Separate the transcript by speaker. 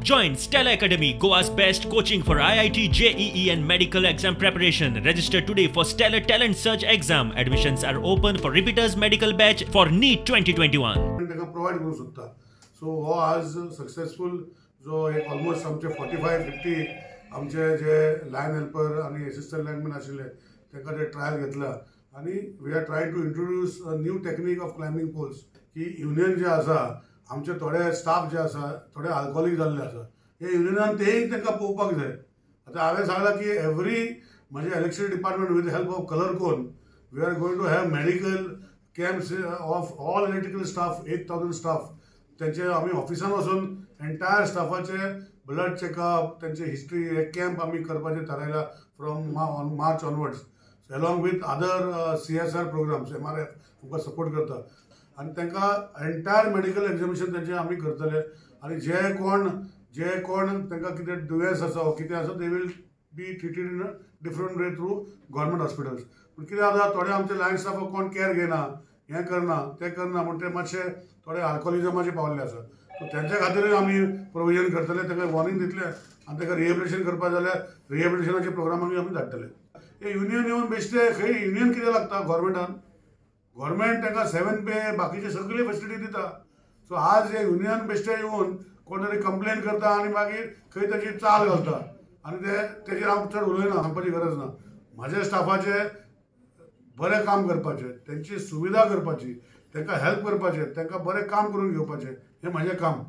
Speaker 1: Join Stella Academy, Goa's best coaching for IIT, JEE and medical exam preparation. Register today for Stellar Talent Search exam. Admissions are open for repeaters medical batch for NEET 2021.
Speaker 2: तांकां provide करूंक सोदता. So हो आज successful जो एक almost आमचे 45-50 आमचे जे line helper आनी एसिस्टंट लायनमॅन आशिल्ले तांकां ते ट्रायल घेतला आनी we are trying to introduce a new technique of climbing poles. की युनियन जे आसा, आमचे थोडे स्टाफ जे आसा थोडे आल्कोहोलीक जाल्ले आसा, हे युनियनान तेय तांकां पळोवपाक जाय. आतां हांवें सांगलां की एवरी म्हजे electricity department with help of colour cone we are going to have medical camps of all electrical staff, 8,000 staff. तेंचे आमी ऑफिसान वचून एंटायर स्टाफाचे ब्लड चेकअप, तेंचे हिस्ट्री, हे कॅम्प आमी करपाचें थारायला from March onwards, along with other CSR programs. MRF आमकां सपोर्ट करता आनी तांकां एंटायर मेडिकल एग्जामिनेशन तेंचें आमी करतले आनी जे कोण तांकां कितें दुयेंस आसा वा कितें आसा, they will be treated in a different way through government hospitals. पूण कितें जाता, थोडे आमचे लायन स्टाफाक कोण कॅर घेयना, हें करना, तें करना म्हण ते मातशे थोडे आल्कोहोलिजमाचे पावल्ले आसा. सो तेंच्या खातीरूय आमी प्रोविजन करतले, तांकां वॉर्निंग दितले आनी तांकां रिहेबिलिटेशन करपा जाल्यार रिहेबिलिटेशनाचे प्रोग्राम आमी धाडटले. हे युनियन येवन बेश्टे खंय युनियन कितें लागता गव्हर्मेंटान? गव्हर्मेंट तांकां सेवन पे, बाकीचे सगळे फेसिलिटी दिता. सो आज हे युनियन बेश्टे येवन कोण तरी कंप्लेन करता आनी मागीर खंय ताची चाल घालता आनी ते तेजेर हांव चड उलयना, सांगपाची गरज ना. म्हाज्या स्टाफाचे बरें काम करपाचें, तेंची सुविधा करपाची, तांकां हेल्प करपाचें, तांकां बरें काम करून घेवपाचें, हें म्हाजें काम.